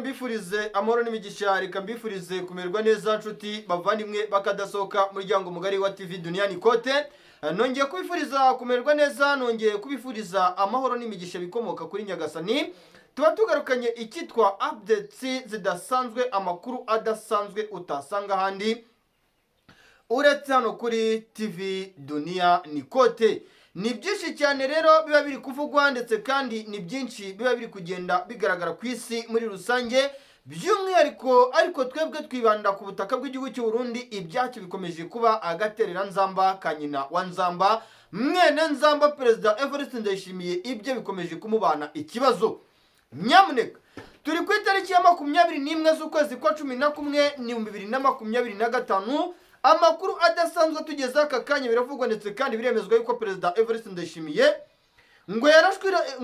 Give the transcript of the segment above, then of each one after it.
mbifurize amahoro n'imigisha, reka mbifurize kumererwa neza, nshuti bavandimwe bakadasohoka muryango mugari wa TV Duniani Kote. Nongeye kubifuriza kumererwa neza, nongeye kubifuriza amahoro n'imigisha bikomoka kuri Nyagasani. Tuba tugarukanye icyitwa updates zidasanzwe, amakuru adasanzwe utasanga ahandi uretse hano kuri TV Dunia Nikote. Ni byinshi cyane rero biba biri kuvugwa, ndetse kandi ni byinshi biba biri kugenda bigaragara ku isi muri rusange by'umwihariko, ariko twebwe twibanda ku butaka bw'igihugu cy'u Burundi. Ibyacu bikomeje kuba agaterera nzamba ka nyina wa Nzamba, mwene Nzamba Perezida Evariste Ndayishimiye, ibyo bikomeje kumubana ikibazo. Nyamuneka, turi ku itariki ya 21 z'ukwezi kwa 11 ni 2025. Amakuru adasanzwe tugeze aka kanya, biravugwa ndetse kandi biremezwa yuko Perezida Evariste Ndayishimiye ngo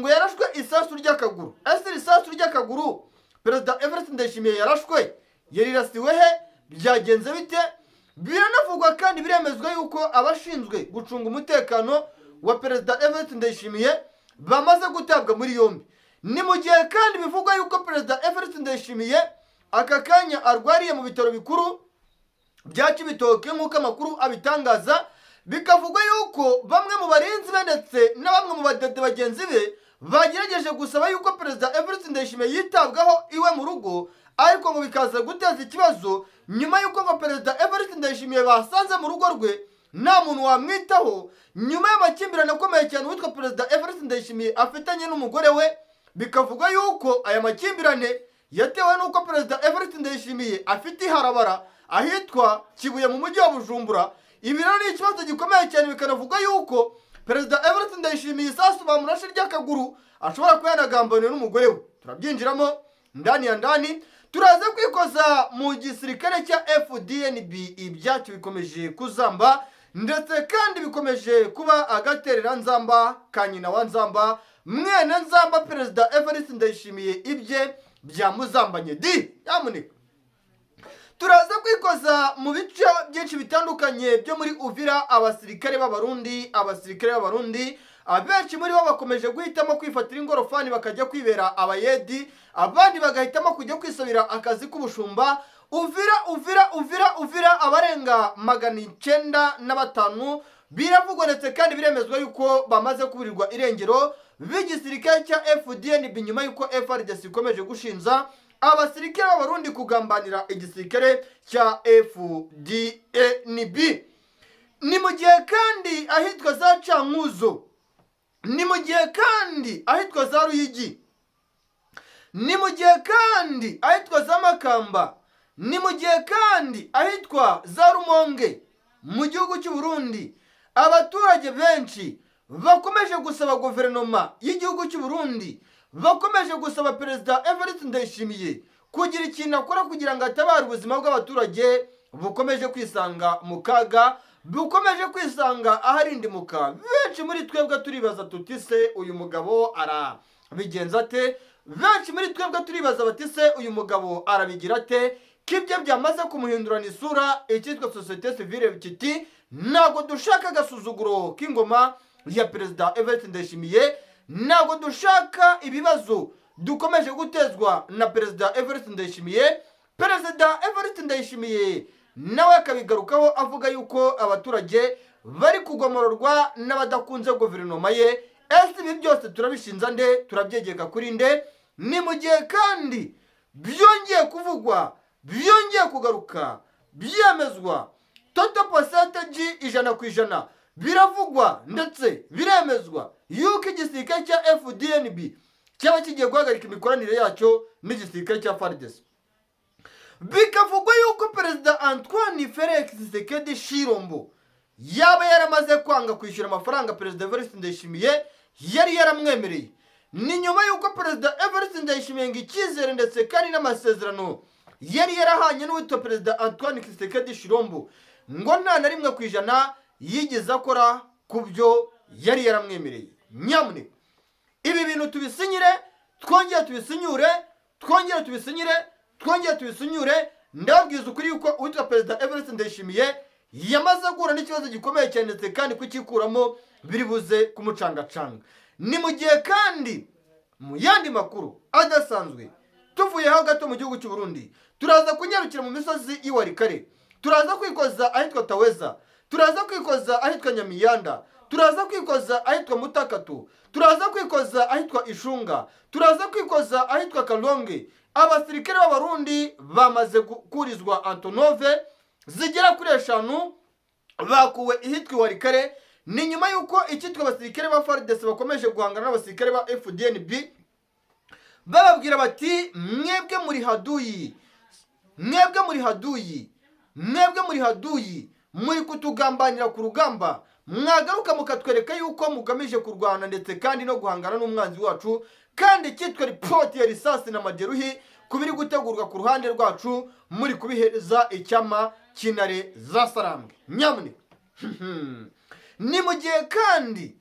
yarashwe isasu ry'akaguru. Ese iri sasu ry'akaguru Perezida Evariste Ndayishimiye yarashwe, yarirasiwe he? Byagenze bite? Biranavugwa kandi biremezwa yuko abashinzwe gucunga umutekano wa Perezida Evariste Ndayishimiye bamaze gutabwa muri yombi. Ni mu gihe kandi bivugwa yuko Perezida Evariste Ndayishimiye aka kanya arwariye mu bitaro bikuru bya Cibitoke, nk'uko amakuru abitangaza. Bikavugwa yuko bamwe mu barinzi be ndetse na bamwe mu badede bagenzi be bagerageje gusaba yuko Perezida Evariste Ndayishimiye yitabwaho iwe mu rugo, ariko ngo bikaza guteza ikibazo nyuma y'uko ngo Perezida Evariste Ndayishimiye basanze mu rugo rwe nta muntu wamwitaho, nyuma y'amakimbirane akomeye cyane uwitwa Perezida Evariste Ndayishimiye afitanye n'umugore we. Bikavugwa yuko aya makimbirane yatewe n'uko Perezida Evariste Ndayishimiye afite iharabara ahitwa Kibuye mu mujyi wa Bujumbura. Ibi rero ni ikibazo gikomeye cyane. Bikanavuga yuko Perezida Evariste Ndayishimiye isasu bamurashe ry'akaguru ashobora kuba yanagambaniwe n'umugore we. Turabyinjiramo ndani ya ndani. Turaza kwikoza mu gisirikare cya FDNB. Ibyacu bikomeje kuzamba, ndetse kandi bikomeje kuba agatereranzamba ka nyina wa Nzamba, mwene Nzamba Perezida Evariste Ndayishimiye, ibye byamuzambanye di. Nyamuneka, turaza kwikoza mu bice byinshi bitandukanye byo muri Uvira. Abasirikare b'Abarundi, abenshi muri bo bakomeje guhitamo kwifatira ingorofani bakajya kwibera abayedi, abandi bagahitamo kujya kwisabira akazi k'ubushumba. Uvira, Uvira, Uvira, Uvira, abarenga 905 biravugwa ndetse kandi biremezwa yuko bamaze kuburirwa irengero b'igisirikare cya FDNB, nyuma yuko FARDC ikomeje gushinja abasirikare b'Abarundi kugambanira igisirikare cya FDNB. Ni mu gihe kandi ahitwa za Cankuzo, ni mu gihe kandi ahitwa za Ruyigi, ni mu gihe kandi ahitwa za Makamba, ni mu gihe kandi ahitwa za Rumonge mu gihugu cy'u Burundi, abaturage benshi bakomeje gusaba guverinoma y'igihugu cy'u Burundi, bakomeje gusaba Perezida Evariste Ndayishimiye kugira ikintu akora kugira ngo atabare ubuzima bw'abaturage bukomeje kwisanga mu kaga, bukomeje kwisanga aharindimuka. Benshi muri twebwe turibaza tuti: "Se uyu mugabo arabigenza ate?" Benshi muri twebwe turibaza bati: "Se uyu mugabo arabigira ate ko ibyo byamaze kumuhindurana isura?" Icyitwa société civile kiti: "Ntabwo dushaka agasuzuguro k'ingoma ya Perezida Evariste Ndayishimiye, ntabwo dushaka ibibazo dukomeje gutezwa na Perezida Evariste Ndayishimiye." Perezida Evariste Ndayishimiye nawe akabigarukaho avuga yuko abaturage bari kugomororwa n'abadakunze guverinoma ye. Ese ibi byose turabishinza nde? Turabyegeka kuri nde? Ni mu gihe kandi byongeye kuvugwa, byongeye kugaruka, byemezwa total percentage 100%. Biravugwa ndetse biremezwa yuko igisirikare cya FDNB cyaba kigiye guhagarika imikoranire yacyo n'igisirikare cya FARDC. Bikavugwa yuko Perezida Antoine Felix Tshisekedi Tshilombo yaba yaramaze kwanga kwishyura amafaranga Perezida Evariste Ndayishimiye yari yaramwemereye. Ni nyuma y'uko Perezida Evariste Ndayishimiye ngo icyizere ndetse kandi n'amasezerano yari yarahanye n'uwitwa Perezida Antoine Tshisekedi Tshilombo ngo nta na 1% yigeze akora ku byo yari yaramwemereye. Nyamuneka, ibi bintu tubisinyire, twongere tubisinyure, twongere tubisinyire, twongere tubisinyure. Ndababwiza ukuri yuko uwitwa Perezida Evariste Ndayishimiye yamaze guhura n'ikibazo gikomeye cyane, ndetse kandi kucyikuramo biri buze kumucangacanga. Ni mu gihe kandi mu yandi makuru adasanzwe Tuvuyeho gato mu gihugu cy'u Burundi, turaza kunyarukira mu misozi y'iWarikare, turaza kwikoza ahitwa Taweza, turaza kwikoza ahitwa Nyamiyanda, turaza kwikoza ahitwa Mutakatu, turaza kwikoza ahitwa Ishunga, turaza kwikoza ahitwa Kalonge. Abasirikare b'Abarundi bamaze gukurizwa Antonov zigera kuri 5, bakuwe ihitwa Iwarikare. Ni nyuma y'uko icyitwa abasirikare ba FARDC bakomeje guhangana n'abasirikare ba FDNB, bababwira bati: "Mwebwe muri haduyi, mwebwe muri haduyi, mwebwe muri haduyi, muri kutugambanira ku rugamba. Mwagaruka mukatwereka yuko mugamije kurwana ndetse kandi no guhangana n'umwanzi wacu, kandi icyitwa ripoti ya risasi na majeruhi ku biri gutegurwa ku ruhande rwacu muri kubihereza icyama cy'intare za Sarambwe." Nyamuneka, ni mu gihe kandi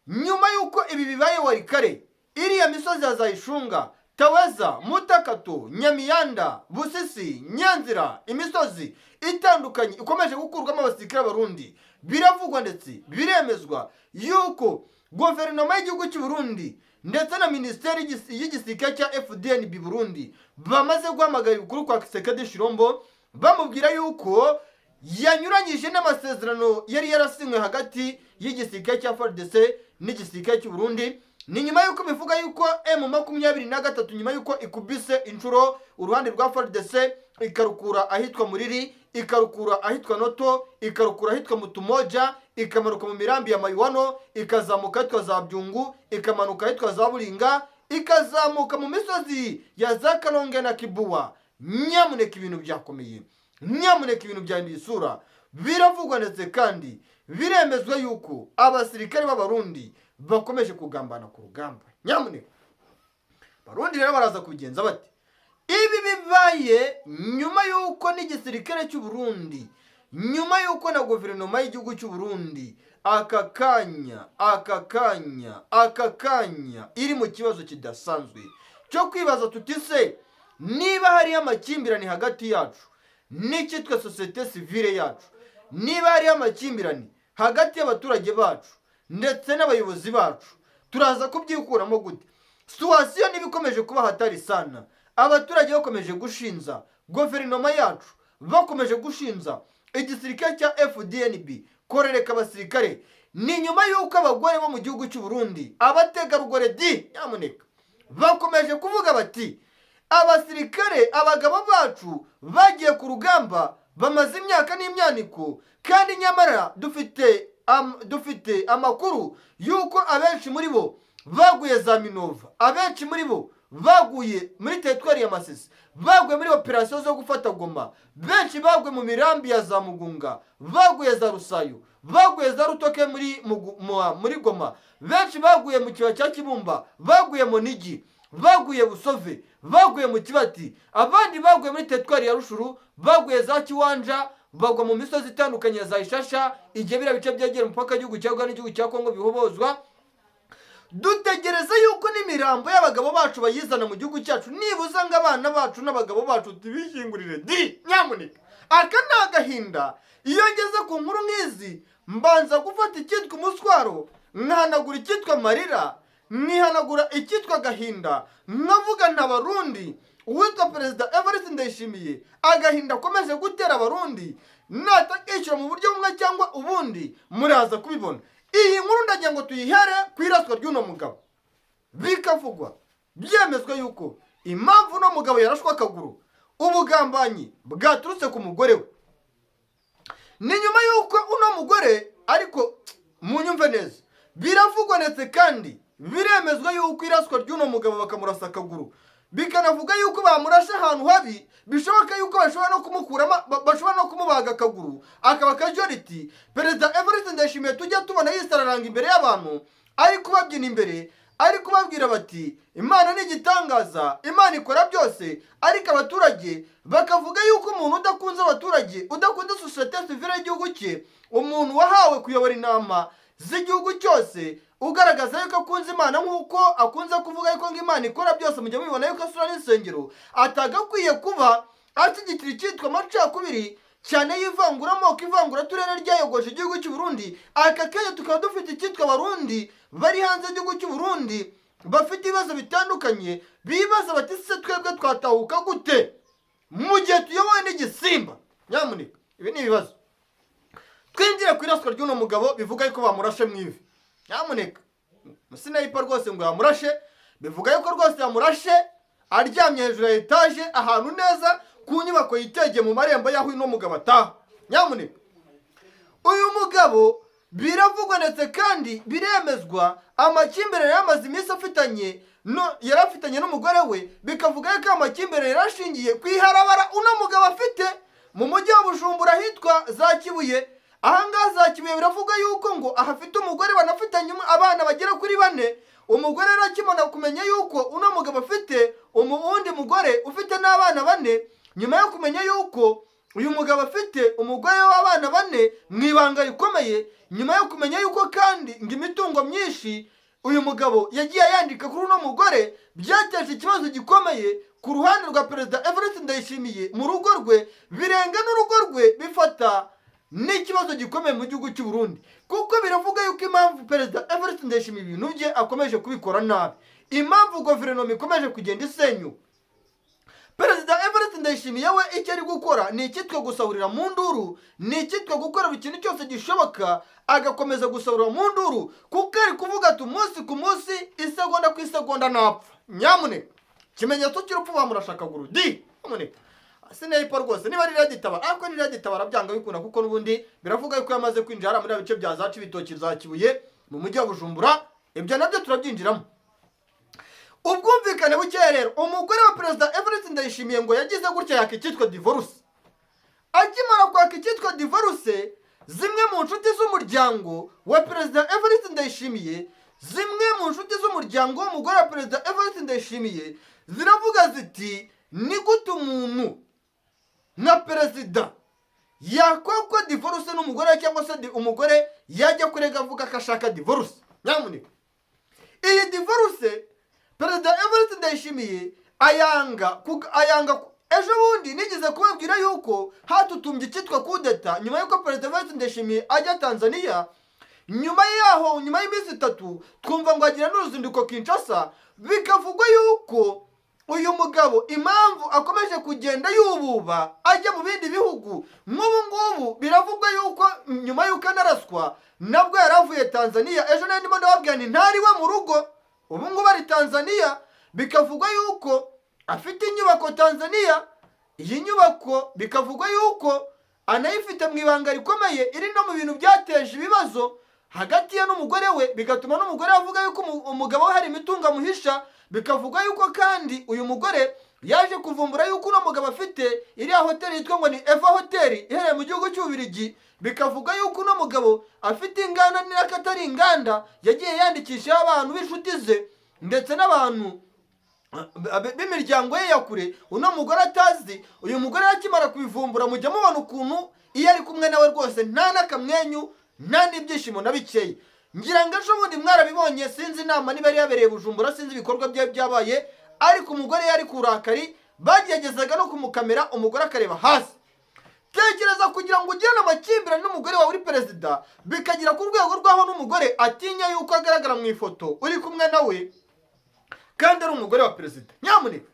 nyuma y'uko ibi bibaye Warikare, iriya misozi ya Zayishunga, Taweza, Mutakato, Nyamiyanda, Busisi, Nyanzira, imisozi itandukanye ikomeje gukurwamo abasirikare b'Abarundi, biravugwa ndetse biremezwa yuko guverinoma y'igihugu cy'u Burundi ndetse na minisiteri y'igisirikare cya FDNB Burundi bamaze guhamagara ibukuru kwa Tshisekedi Tshilombo, bamubwira yuko yanyuranyije n'amasezerano yari yarasinywe hagati y'igisirikare cya FARDC n'igisirikare cy'u Burundi. Ni nyuma y'uko bivuga yuko M23, nyuma y'uko ikubise inshuro uruhande rwa FARDC, ikarukura ahitwa Muriri, ikarukura ahitwa Noto, ikarukura ahitwa Mutumoja, ikamanuka mu mirambi ya Mayiwano, ikazamuka ahitwa za Byungu, ikamanuka ahitwa za Buringa, ikazamuka mu misozi ya za Kalonge na Kibuwa. Nyamuneka, ibintu byakomeye, nyamuneka, ibintu byahinduye isura. Biravugwa ndetse kandi biremezwa yuko abasirikare b'Abarundi bakomeje kugambana ku rugamba. Nyamuneka, Abarundi rero baraza kubigenza bate? Ibi bibaye nyuma y'uko n'igisirikare cy'u Burundi, nyuma y'uko na guverinoma y'igihugu cy'u Burundi aka kanya iri mu kibazo kidasanzwe cyo kwibaza tuti: "Se niba hariyo amakimbirane hagati yacu n'icyitwa société civile yacu, niba hariyo amakimbirane hagati y'abaturage bacu ndetse n'abayobozi bacu, turaza kubyikuramo gute?" Situation niba ikomeje kuba hatari sana, abaturage bakomeje gushinza guverinoma yacu, bakomeje gushinza igisirikare cya FDNB korereka abasirikare. Ni nyuma y'uko abagore bo mu gihugu cy'u Burundi, abategarugori di, nyamuneka, bakomeje kuvuga bati: "Abasirikare, abagabo bacu bagiye ku rugamba, bamaze imyaka n'imyaniko, kandi nyamara dufite amakuru y'uko abenshi muri bo baguye za Minova, abenshi muri bo baguye muri teritwari ya Masisi, baguye muri operasiyo zo gufata Goma, benshi baguye mu mirambi ya za Mugunga, baguye za Rusayo, baguye za Rutoke muri Goma, benshi baguye mu kibaya cya Kibumba, baguye mu Nigi, baguye Busove, baguye mu Kibati, abandi baguye muri teritwari ya Rushuru, baguye za Kiwanja, bagwa mu misozi itandukanye ya za Ishasha, igihe biriya bice byegera umupaka w'igihugu cya Uganda n'igihugu cya Kongo bihobozwa. Dutegereza yuko n'imirambo y'abagabo bacu bayizana mu gihugu cyacu, nibuza ngo abana bacu n'abagabo bacu tubishyingurire di." Nyamuneka, aka ni agahinda. Iyo ngeze ku nkuru nk'izi, mbanza gufata icyitwa umuswaro, nkahanagura icyitwa amarira, nkihanagura icyitwa agahinda, nkavuga nta Barundi, uwitwa Perezida Evariste Ndayishimiye, agahinda akomeje gutera Abarundi, natakishyura mu buryo bumwe cyangwa ubundi muraza kubibona. Iyi nkuru ndagira ngo tuyihere ku iraswa ry'uno mugabo. Bikavugwa, byemezwa yuko impamvu uno mugabo yarashwe akaguru, ubugambanyi bwaturutse ku mugore we. Ni nyuma y'uko uno mugore, ariko munyumve neza, biravugwa ndetse kandi biremezwa yuko iraswa ry'uno mugabo bakamurasa akaguru, bikanavuga yuko bamurashe ahantu habi, bishoboka yuko bashobora no kumukuramo, bashobora no kumubaga akaguru akaba kajoriti. Perezida Evariste Ndayishimiye tujya tubona yisararanga imbere y'abantu, ari kubabyina imbere, ari kubabwira bati: "Imana ni igitangaza, Imana ikora byose", ariko abaturage bakavuga yuko umuntu udakunze abaturage, udakunze société civile y'igihugu cye, umuntu wahawe kuyobora intama z'igihugu cyose, ugaragaza yuko akunze Imana nk'uko akunze kuvuga yuko ngo Imana ikora byose, mujya mubibona yuko asura n'insengero, atagakwiye kuba ashyigikira icyitwa amacakubiri, cyane y'ivanguramoko, ivanguraturere ryayogoje igihugu cy'u Burundi. Aka kanya tukaba dufite icyitwa Abarundi bari hanze y'igihugu cy'u Burundi. Bafite ibibazo bitandukanye, bibaza bati: "Se twebwe twatahuka gute mu gihe tuyobowe n'igisimba?" Nyamuneka, ibi ni ibibazo. Twinjire ku iraswa ry'uno mugabo, bivuga yuko bamurashe mu ivi. Nyamuneka, umusniper rwose ngo yamurashe, bivuga yuko rwose yamurashe aryamye hejuru ya etaje, ahantu neza ku nyubako yitegeye mu marembo y'aho uno mugabo ataha. Nyamuneka, uyu mugabo biravugwa ndetse kandi biremezwa amakimbirane yamaze iminsi afitanye, no yari afitanye n'umugore we. Bikavuga yuko amakimbirane yari ashingiye ku iharabara uno mugabo afite mu mujyi wa Bujumbura, ahitwa za Kibuye. Ahangaha za Kibuye biravuga yuko ngo ahafite umugore, banafitanye abana bagera kuri bane. Umugore rero akimara kumenya yuko uno mugabo afite uwundi mugore ufite n'abana bane, nyuma yo kumenya yuko uyu mugabo afite umugore w'abana bane mu ibanga rikomeye, nyuma yo kumenya yuko kandi ngo imitungo myinshi uyu mugabo yagiye yandika kuri uno mugore, byateje ikibazo gikomeye ku ruhande rwa Perezida Evariste Ndayishimiye mu rugo rwe, birenga n'urugo rwe, bifata n'ikibazo gikomeye mu gihugu cy'u Burundi, kuko biravuga yuko impamvu Perezida Evariste Ndayishimiye ibintu bye akomeje kubikora nabi, impamvu guverinoma ikomeje kugenda isenyuka, Perezida Evariste Ndayishimiye we icyo ari gukora ni icyitwa gusahurira mu nduru, ni icyitwa gukora buri kintu cyose gishoboka agakomeza gusahurira mu nduru, kuko ari kuvuga ati: "Umunsi ku munsi, isegonda ku isegonda, napfa." Nyamuneka, ikimenyetso cy'urupfu, bamurashe akaguru di. Nyamuneka, sniper rwose, niba ari RED Tabara, ariko ni RED Tabara byanga bikunda, kuko n'ubundi biravuga yuko yamaze kwinjira hariya muri bice bya za Cibitoki, za Kibuye, mu mujyi wa Bujumbura. Ibyo nabyo turabyinjiramo. Ubwumvikane bukeya rero, umugore wa Perezida Evariste Ndayishimiye ngo yagize gutya yaka icyitwa divorce. Akimara kwaka icyitwa divorce, zimwe mu nshuti z'umuryango wa Perezida Evariste Ndayishimiye, zimwe mu nshuti z'umuryango w'umugore wa Perezida Evariste Ndayishimiye ziravuga ziti: "Ni gute umuntu nka perezida yakwakwa divorce n'umugore, cyangwa se umugore yajya kurega avuga ko ashaka divorce?" Nyamuneka, iyi divorce Perezida Evariste Ndayishimiye ayanga ayanga. Ejo bundi nigeze kubabwira yuko hatutumbye icyitwa kudeta nyuma y'uko Perezida Evariste Ndayishimiye ajya Tanzania. Nyuma yaho, nyuma y'iminsi 3, twumva ngo agira n'uruzinduko Kinshasa. Bikavugwa yuko uyu mugabo impamvu akomeje kugenda yububa ajya mu bindi bihugu nk'ubu ngubu, biravugwa yuko nyuma y'uko anaraswa nabwo yari avuye Tanzania. Ejo nari ndimo ndababwira nti ntari we mu rugo, ubu ngubu ari Tanzania. Bikavugwa yuko afite inyubako Tanzania. Iyi nyubako bikavugwa yuko anayifite mu ibanga rikomeye, iri no mu bintu byateje ibibazo hagati ye n'umugore we, bigatuma n'umugore avuga yuko umugabo we hari imitungo amuhisha. Bikavugwa yuko kandi uyu mugore yaje kuvumbura yuko uno mugabo afite iriya hoteli yitwa ngo ni Eva Hoteli iherereye mu gihugu cy'Ububiligi. Bikavuga yuko uno mugabo afite inganda n'akatari inganda yagiye yandikishaho abantu b'inshuti ze ndetse n'abantu b'imiryango ye ya kure uno mugore atazi. Uyu mugore akimara kubivumbura, mujya mubona ukuntu iyo ari kumwe nawe rwose nta n'akamwenyu, nta n'ibyishimo na bikeya. Ngira ngo ejo bundi mwarabibonye, sinzi inama niba yari yabereye Bujumbura, sinzi ibikorwa bye byabaye, ariko umugore yari kurakari, bageragezaga no kumukamera, umugore akareba hasi. Tekereza kugira ngo ugirane amakimbirane n'umugore wawe uri perezida, bikagera ku rwego rw'aho n'umugore atinya yuko agaragara mu ifoto uri kumwe nawe kandi ari umugore wa perezida. Nyamuneka,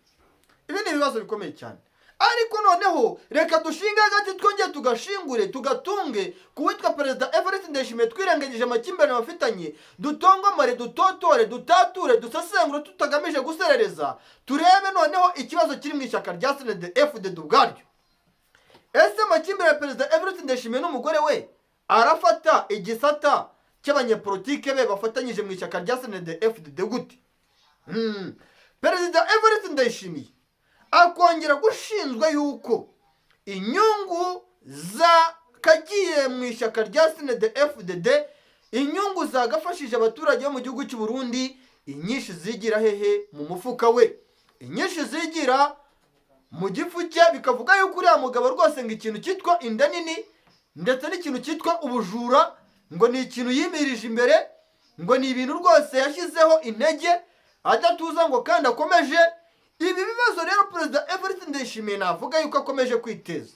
ibi ni ibibazo bikomeye cyane. Ariko noneho reka dushinge hagati, twongere tugashingure, tugatunge ku witwa Perezida Evariste Ndayishimiye, twirengagije amakimbirane bafitanye, dutongomare, dutotore, dutature, dusesengure tutagamije guserereza, turebe noneho ikibazo kiri mu ishyaka rya CNDD FDD ubwaryo. Ese amakimbirane ya Perezida Evariste Ndayishimiye n'umugore we arafata igisata cy'abanyepolitike be bafatanyije mu ishyaka rya CNDD FDD gute? Perezida Evariste Ndayishimiye akongera gushinjwa yuko inyungu zakagiye mu ishyaka rya CNDD FDD, inyungu zagafashije abaturage bo mu gihugu cy'u Burundi, inyinshi zigira hehe? Mu mufuka we, inyinshi zigira mu gifu cye. Bikavuga yuko uriya mugabo rwose ngo ikintu cyitwa inda nini ndetse n'ikintu cyitwa ubujura ngo ni ikintu yimirije imbere, ngo ni ibintu rwose yashyizeho intege adatuza, ngo kandi akomeje. Ibi bibazo rero Perezida Evariste Ndayishimiye navuga yuko akomeje kwiteza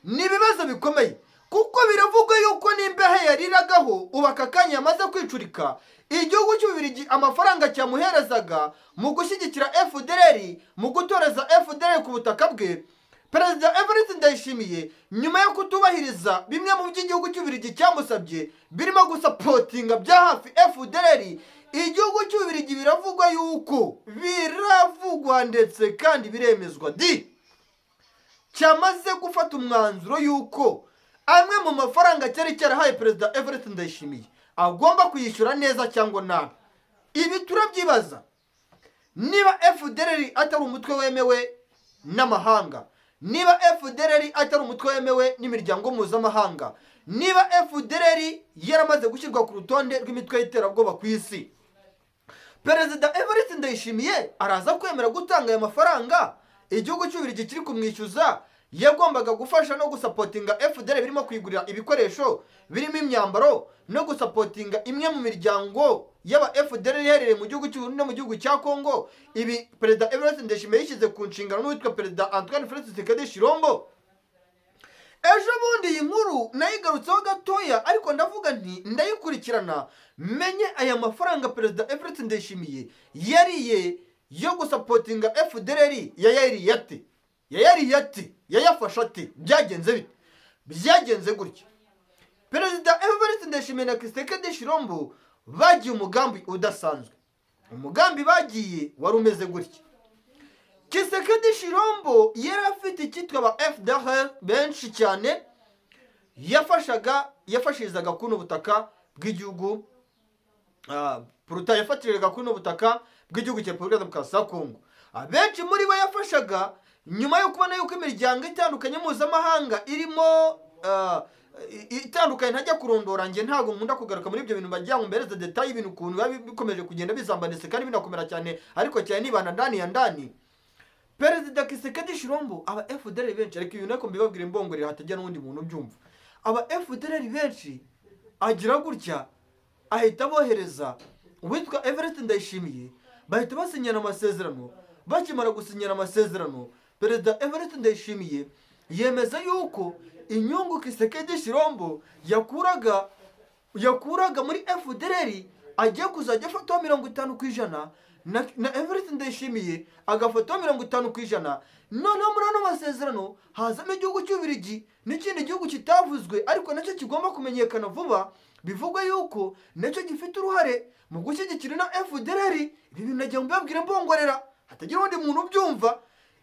ni ibibazo bikomeye. Kuko biravugwa yuko n'imbehe yariragaho ubu aka kanya yamaze kwicurika. Igihugu cy'Ububirigi amafaranga cyamuherezaga mu gushyigikira FDLR, mu gutoreza FDLR ku butaka bwe, Perezida Evariste Ndayishimiye nyuma yo kutubahiriza bimwe mu by'igihugu cy'Ububirigi cyamusabye, birimo gusupportinga bya hafi FDLR, igihugu cy'Ububirigi biravugwa yuko, biravugwa ndetse kandi biremezwa di, cyamaze gufata umwanzuro yuko amwe mu mafaranga cyari cyarahaye Perezida Evariste Ndayishimiye agomba kuyishyura neza cyangwa nabi. Ibi turabyibaza: niba FDLR atari umutwe wemewe n'amahanga, niba FDLR atari umutwe wemewe n'imiryango mpuzamahanga, niba FDLR yaramaze gushyirwa ku rutonde rw'imitwe y'iterabwoba ku isi, Perezida Evariste Ndayishimiye araza kwemera gutanga aya mafaranga igihugu cy'Ububirigi kiri kumwishyuza, yagombaga gufasha no gusupportinga FDLR, birimo kuyigurira ibikoresho birimo imyambaro no gusupportinga imwe mu miryango y'aba FDLR iherereye mu gihugu cy'u Burundi no mu gihugu cya Congo? Ibi Perezida Evariste Ndayishimiye yishyize ku nshingano n'uwitwa Perezida Antoine Felix Tshisekedi Tshilombo. Ejo bundi iyi nkuru nayigarutseho gatoya, ariko ndavuga nti ndayikurikirana menye aya mafaranga Perezida Evariste Ndayishimiye yariye yo gusupportinga FDLR yayariye ate, yayariye ate, yayafashe ate, byagenze bite? Byagenze gutya: Perezida Evariste Ndayishimiye na Tshisekedi Tshilombo bagiye umugambi udasanzwe. Umugambi bagiye wari umeze gutya: Tshisekedi Tshilombo yari afite icyitwa aba FDLR benshi cyane yafashaga, yafashirizaga kuno butaka bw'igihugu, puruta yafatiraga kuno butaka bw'igihugu cya Repubulika Demokarasi ya Kongo. Abenshi muri bo yafashaga nyuma yo kubona yuko imiryango itandukanye mpuzamahanga irimo itandukanye, ntajya kurondora, njye ntabwo nkunda kugaruka muri ibyo bintu bagira ngo mbereze détails y'ibintu ukuntu biba bikomeje kugenda bizambanitse kandi binakomera cyane, ariko cyane nibanda ndani ya ndani. Perezida Tshisekedi Tshilombo, aba FDLR benshi, ariko ibintu ariko mbibabwira imbongorera hatagira n'undi muntu ubyumva, aba FDLR benshi agira gutya ahita abohereza uwitwa Evariste Ndayishimiye, bahita basinyana amasezerano. Bakimara gusinyana amasezerano, Perezida Evariste Ndayishimiye yemeza yuko inyungu Tshisekedi Tshilombo yakuraga muri FDLR agiye kuzajya afataho 50%, na Evariste Ndayishimiye agafataho 50%. Noneho muri ano masezerano hazamo igihugu cy'Ububirigi n'ikindi gihugu kitavuzwe ariko nacyo kigomba kumenyekana vuba, bivugwa yuko nacyo gifite uruhare mu gushyigikira ino FDLR. Ibi bintu nagira ngo mbibabwire mbongorera hatagira undi muntu ubyumva.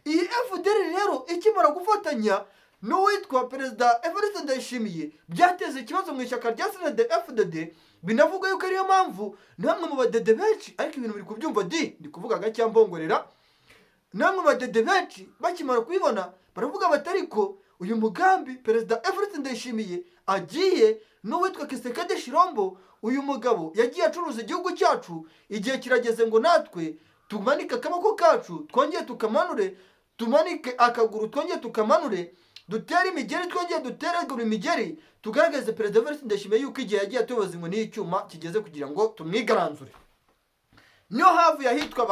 Iyi FDLR rero ikimara gufatanya n'uwitwa Perezida Evariste Ndayishimiye, byateza ikibazo mu ishyaka rya CNDD FDD. Binavuga yuko ariyo mpamvu namwe mu badede benshi, ariko ibintu biri kubyumva di, ndi kuvuga gake mbongorera, namwe mu badede benshi bakimara kubibona baravuga bati: "Ariko uyu mugambi Perezida Evariste Ndayishimiye agiye n'uwitwa Tshisekedi Tshilombo, uyu mugabo yagiye acuruza igihugu cyacu, igihe kirageze ngo natwe tumanike akaboko kacu twongere tukamanure, tumanike akaguru twongere tukamanure, dutere imigeri twongere duteregure imigeri, tugaragaze Perezida Evariste Ndayishimiye yuko igihe yagiye atuyoboza inkoni y'icyuma kigeze kugira ngo tumwigaranzure." Niho havuye ahitwa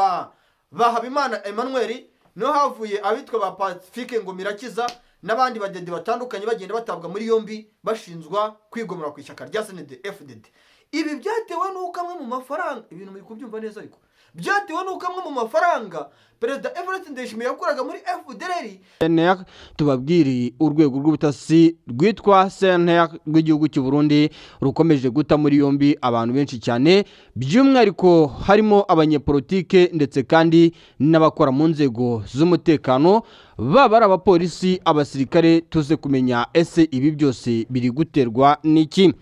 ba Habimana Emmanuel, niho havuye abitwa ba Pacifique Ngomirakiza n'abandi badede batandukanye bagenda batabwa muri yombi bashinzwa kwigomera ku ishyaka rya CNDD FDD. Ibi byatewe n'uko amwe mu mafaranga, ibintu muri kubyumva neza, ariko byatewe n'uko amwe mu mafaranga Perezida Evariste Ndayishimiye yakuraga muri FDLR. CNR, tubabwire urwego rw'ubutasi rwitwa CNR rw'igihugu cy'u Burundi rukomeje guta muri yombi abantu benshi cyane, by'umwihariko harimo abanyepolitike ndetse kandi n'abakora mu nzego z'umutekano, baba ari abapolisi, abasirikare. Tuze kumenya ese ibi byose biri guterwa n'iki?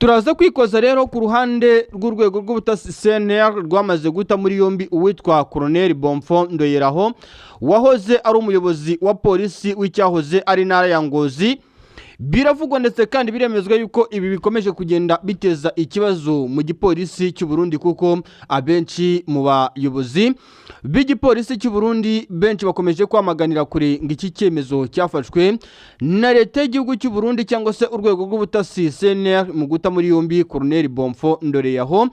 Turaza kwikoza rero ku ruhande rw'urwego rw'ubutasi CNR rwamaze guta muri yombi uwitwa Colonel Bonfo Ndoyeraho, wahoze ari umuyobozi wa polisi w'icyahoze ari intara ya Ngozi. Biravugwa ndetse kandi biremezwa yuko ibi bikomeje kugenda biteza ikibazo mu gipolisi cy'u Burundi, kuko abenshi mu bayobozi b'igipolisi cy'u Burundi benshi bakomeje kwamaganira kure ngo iki cyemezo cyafashwe na leta y'igihugu cy'u Burundi cyangwa se urwego rw'ubutasi CNR mu guta muri yombi Colonel Bonfo Ndoreyaho,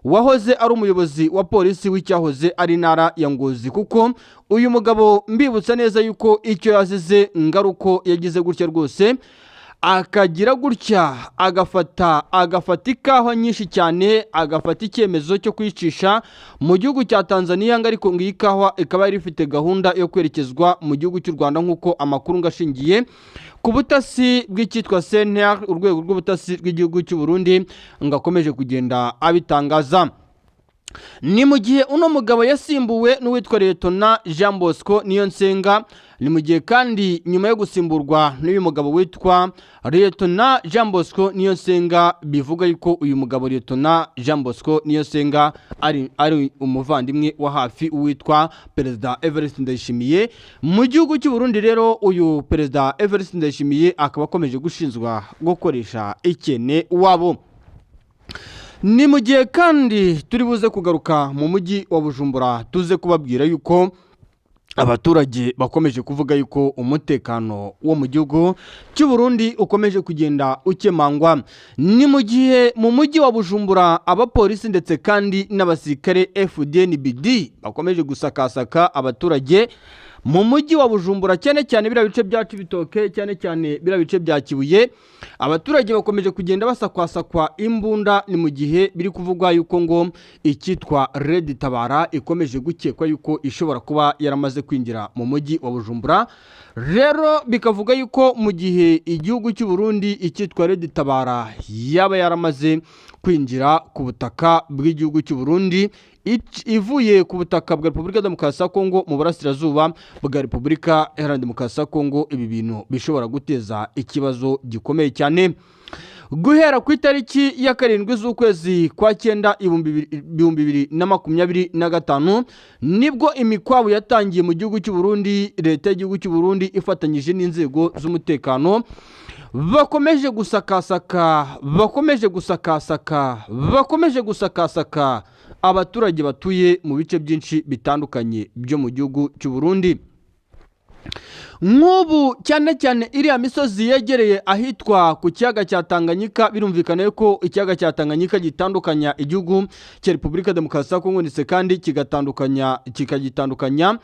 wahoze ari umuyobozi wa polisi w'icyahoze ari intara ya Ngozi, kuko uyu mugabo mbibutsa neza yuko icyo yazize ngaruko yagize gutya rwose. Akagira gutya agafata ikawa nyinshi cyane, agafata icyemezo cyo kuyicisha mu gihugu cya Tanzania, ngo ariko ngo iyi kawa ikaba yari ifite gahunda yo kwerekezwa mu gihugu cy'u Rwanda, nk'uko amakuru ngo ashingiye ku butasi bw'icyitwa CNR, urwego rw'ubutasi rw'igihugu cy'u Burundi, ngo akomeje kugenda abitangaza. Ni mu gihe uno mugabo yasimbuwe n'uwitwa Liyetona Jean Bosco Niyonsenga. Ni mu gihe kandi nyuma yo gusimburwa n'uyu mugabo witwa Liyetona Jean Bosco Niyonsenga, bivuga yuko uyu mugabo Liyetona Jean Bosco Niyonsenga ari umuvandimwe wa hafi witwa Perezida Evariste Ndayishimiye mu gihugu cy'u Burundi. Rero uyu Perezida Evariste Ndayishimiye akaba akomeje gushinjwa gukoresha ikene wabo. Ni mu gihe kandi turi buze kugaruka mu mujyi wa Bujumbura, tuze kubabwira yuko abaturage bakomeje kuvuga yuko umutekano wo mu gihugu cy'u Burundi ukomeje kugenda ukemangwa. Ni mu gihe mu mujyi wa Bujumbura abapolisi ndetse kandi n'abasirikare FDNBD bakomeje gusakasaka abaturage mu mujyi wa Bujumbura, cyane cyane biriya bice bya Cibitoke, cyane cyane biriya bice bya Kibuye. Abaturage bakomeje kugenda basakwasakwa imbunda. Ni mu gihe biri kuvugwa yuko ngo icyitwa Red Tabara ikomeje gukekwa yuko ishobora kuba yaramaze kwinjira mu mujyi wa Bujumbura. Rero bikavuga yuko mu gihe igihugu cy'u Burundi icyitwa Red Tabara yaba yaramaze kwinjira ku butaka bw'igihugu cy'u Burundi ivuye ku butaka bwa Repubulika Demokarasi ya Kongo, mu burasirazuba bwa Repubulika Iharanira Demokarasi ya Kongo, ibi bintu bishobora guteza ikibazo gikomeye cyane. Guhera ku itariki ya 7 z'ukwezi kwa cyenda 2025, nibwo imikwabu yatangiye mu gihugu cy'u Burundi. Leta y'igihugu cy'u Burundi ifatanyije n'inzego z'umutekano bakomeje gusakasaka, bakomeje gusakasaka, bakomeje gusakasaka abaturage batuye mu bice byinshi bitandukanye byo mu gihugu cy'u Burundi. Nk'ubu cyane cyane iriya misozi yegereye ahitwa ku kiyaga cya Tanganyika. Birumvikana ko ikiyaga cya Tanganyika gitandukanya igihugu cya Repubulika Demokarasi ya Kongo, ndetse kandi kikagitandukanya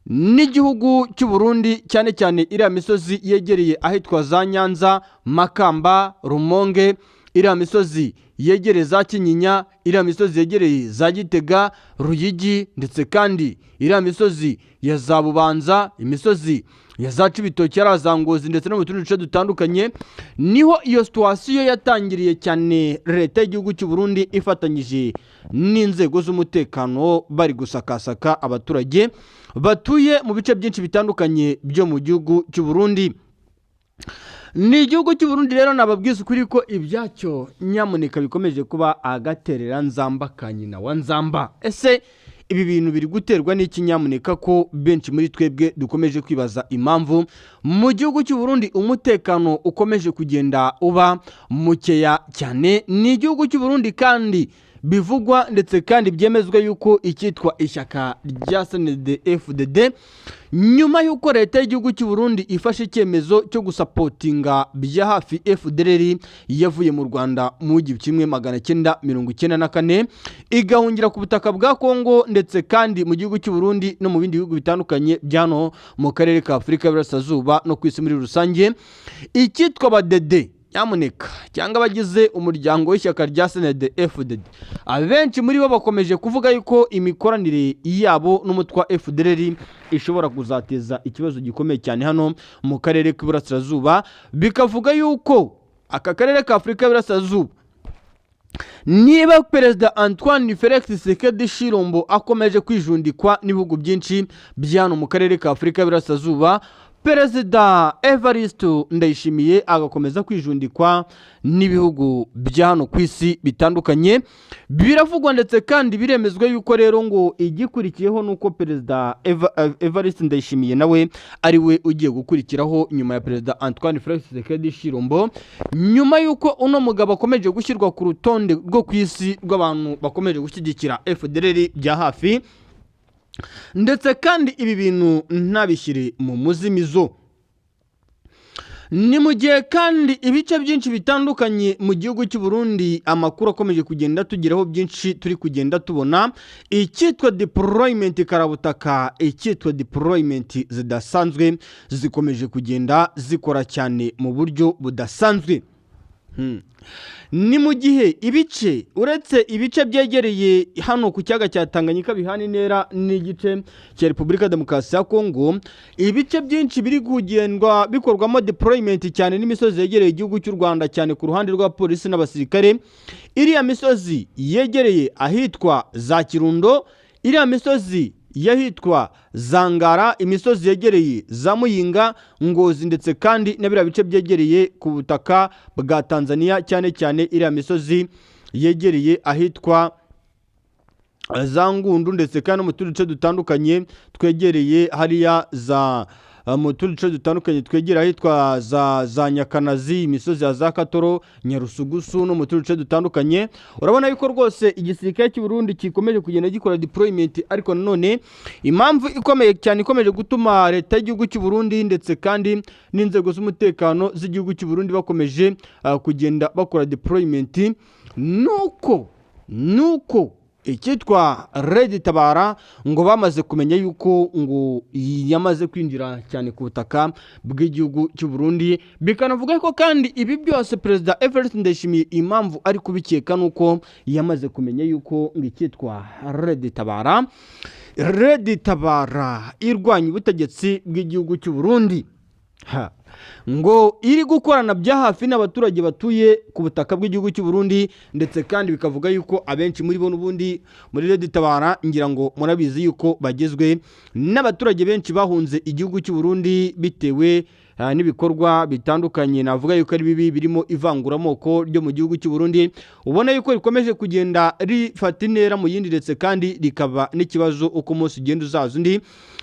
n'igihugu cy'u Burundi. Cyane cyane iriya misozi yegereye ahitwa za Nyanza, Makamba, Rumonge, iriya misozi yegereye za Kinyinya, iriya misozi yegereye za Gitega, Ruyigi, ndetse kandi iriya misozi ya za Bubanza, imisozi ya za Cibitoki, yari za Ngozi, ndetse no mu tundi duce dutandukanye, niho iyo situation yatangiriye cyane. Leta y'igihugu cy'u Burundi ifatanyije n'inzego z'umutekano bari gusakasaka abaturage batuye mu bice byinshi bitandukanye byo mu gihugu cy'u Burundi. Ni igihugu cy'u Burundi rero nababwiza ukuri ko ibyacyo nyamuneka bikomeje kuba agaterera nzamba ka nyina wa nzamba. Ese ibi bintu biri guterwa n'iki nyamuneka, ko benshi muri twebwe dukomeje kwibaza impamvu mu gihugu cy'u Burundi umutekano ukomeje kugenda uba mukeya cyane? Ni igihugu cy'u Burundi kandi bivugwa ndetse kandi byemezwa yuko icyitwa ishyaka rya SNDD FDD, nyuma y'uko leta y'igihugu cy'u Burundi ifashe icyemezo cyo gusapotinga bya hafi FDLR yavuye mu Rwanda mu 1994 igahungira ku butaka bwa Kongo, ndetse kandi mu gihugu cy'u Burundi no mu bindi bihugu bitandukanye bya hano mu karere ka Afurika y'Iburasirazuba no ku isi muri rusange, icyitwa Badede nyamuneka cyangwa abagize umuryango w'ishyaka rya SNDD FDD, abenshi muri bo bakomeje kuvuga yuko imikoranire yabo n'umutwe wa FDLR ishobora kuzateza ikibazo gikomeye cyane hano mu karere k'Iburasirazuba. Bikavuga yuko aka karere ka Afurika y'Iburasirazuba, niba Perezida Antoine Felix Tshisekedi Tshilombo akomeje kwijundikwa n'ibihugu byinshi bya hano mu karere ka Afurika y'Iburasirazuba, Perezida Evariste Ndayishimiye agakomeza kwijundikwa n'ibihugu bya hano ku isi bitandukanye, biravugwa ndetse kandi biremezwa yuko rero ngo igikurikiyeho ni uko Perezida Evariste Ndayishimiye nawe ari we ugiye gukurikiraho nyuma ya Perezida Antoine Felix Tshisekedi Tshilombo, nyuma y'uko uno mugabo akomeje gushyirwa ku rutonde rwo ku isi rw'abantu bakomeje gushyigikira FDLR bya hafi, ndetse kandi ibi bintu ntabishyire mu muzimizo. Ni mu gihe kandi ibice byinshi bitandukanye mu gihugu cy'u Burundi, amakuru akomeje kugenda tugeraho byinshi, turi kugenda tubona icyitwa deployment karabutaka, icyitwa deployment zidasanzwe zikomeje kugenda zikora cyane mu buryo budasanzwe. Ni mu gihe ibice, uretse ibice byegereye hano ku kiyaga cya Tanganyika bihana intera n'igice cya Repubulika Demokarasi ya Kongo, ibice byinshi biri kugendwa bikorwamo deployment cyane n'imisozi yegereye igihugu cy'u Rwanda, cyane ku ruhande rwa polisi n'abasirikare. Iriya misozi yegereye ahitwa za Kirundo, iriya misozi y'ahitwa Zangara, imisozi yegereye za Muyinga, Ngozi, ndetse kandi na biriya bice byegereye ku butaka bwa Tanzania, cyane cyane iriya misozi yegereye ahitwa za Ngundu, ndetse kandi no mu tundi duce dutandukanye twegereye hariya za mu tundi duce dutandukanye twegereye ahitwa za Nyakanazi, imisozi ya za Katoro, Nyarusugusu, no mu tundi duce dutandukanye. Urabona yuko rwose igisirikare cy'u Burundi gikomeje kugenda gikora deployment. Ariko nanone impamvu ikomeye cyane ikomeje gutuma leta y'igihugu cy'u Burundi ndetse kandi n'inzego z'umutekano z'igihugu cy'u Burundi bakomeje kugenda bakora deployment nuko icyitwa Red Tabara ngo bamaze kumenya yuko ngo yamaze kwinjira cyane ku butaka bw'igihugu cy'u Burundi. Bikanavuga ko kandi ibi byose Perezida Evariste Ndayishimiye impamvu ari kubikeka nuko yamaze kumenya yuko ngo icyitwa Red Tabara, Red Tabara irwanya ubutegetsi bw'igihugu cy'u Burundi, ngo iri gukorana bya hafi n'abaturage batuye ku butaka bw'igihugu cy'u Burundi. Ndetse kandi bikavuga yuko abenshi muri bo n'ubundi muri Red Tabara, ngira ngo murabizi yuko bagizwe n'abaturage benshi bahunze igihugu cy'u Burundi bitewe n'ibikorwa bitandukanye navuga yuko ari bibi, birimo ivanguramoko ryo mu gihugu cy'u Burundi, ubona yuko rikomeje kugenda rifata intera mu yindi, ndetse kandi rikaba n'ikibazo uko umunsi ugenda uzaza undi.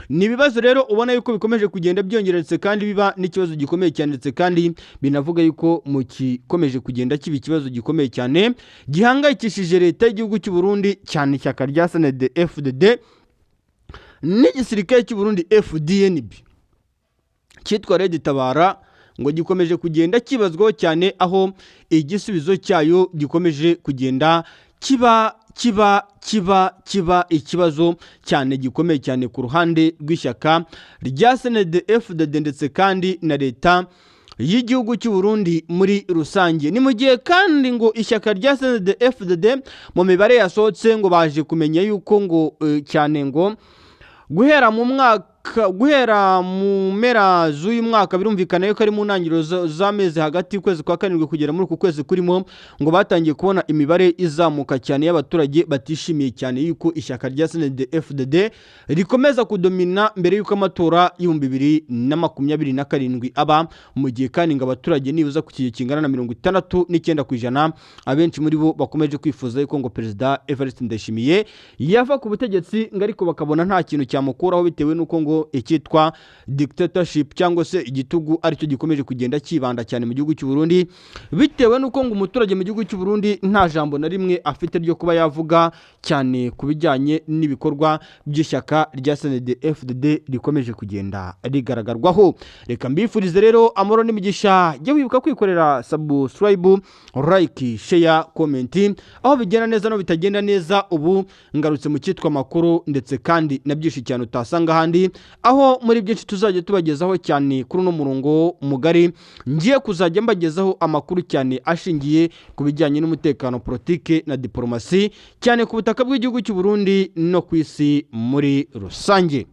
Ni ibibazo rero ubona yuko bikomeje kugenda byongera, ndetse kandi biba n'ikibazo gikomeye cyane, ndetse kandi binavuga yuko mu gikomeje kugenda kiba ikibazo gikomeye cyane gihangayikishije leta y'igihugu cy'u Burundi, cyane ishyaka rya SNDD FDD n'igisirikare cy'u Burundi FDNB. Cyitwa Red Tabara ngo gikomeje kugenda kibazwaho cyane, aho igisubizo cyayo gikomeje kugenda kiba ikibazo cyane gikomeye cyane ku ruhande rw'ishyaka rya SNDD FDD ndetse kandi na leta y'igihugu cy'u Burundi muri rusange. Ni mu gihe kandi ngo ishyaka rya SNDD FDD mu mibare yasohotse ngo baje kumenya yuko ngo cyane ngo guhera mu mwaka, guhera mu mpera z'uyu mwaka, birumvikana yuko ari mu ntangiriro z'amezi hagati y'ukwezi kwa karindwi kugera muri uku kwezi kurimo, ngo batangiye kubona imibare izamuka cyane y'abaturage batishimiye cyane yuko ishyaka rya SNDD FDD rikomeza kudomina mbere y'uko amatora y'2027 aba. Mu gihe kandi ngo abaturage nibuza ku kigero kingana na 69%, abenshi muri bo bakomeje kwifuza yuko ngo Perezida Evariste Ndayishimiye yava ku butegetsi, ngo ariko bakabona nta kintu cyamukuraho, bitewe n'uko ngo icyitwa dictatorship cyangwa se igitugu aricyo gikomeje kugenda kibanda cyane mu gihugu cy'u Burundi, bitewe n'uko ngo umuturage mu gihugu cy'u Burundi nta jambo na rimwe afite ryo kuba yavuga cyane ku bijyanye n'ibikorwa by'ishyaka rya SNDD FDD rikomeje kugenda rigaragarwaho. Reka mbifurize rero amahoro n'imigisha. Jya wibuka kwikorera subscribe, like, share, comment aho bigenda neza no bitagenda neza. Ubu ngarutse mu cyitwa amakuru ndetse kandi na byinshi cyane utasanga ahandi, aho muri byinshi tuzajya tubagezaho cyane kuri uno murongo mugari. Ngiye kuzajya mbagezaho amakuru cyane ashingiye ku bijyanye n'umutekano, politike na diporomasi, cyane ku butaka bw'igihugu cy'u Burundi no ku isi muri rusange.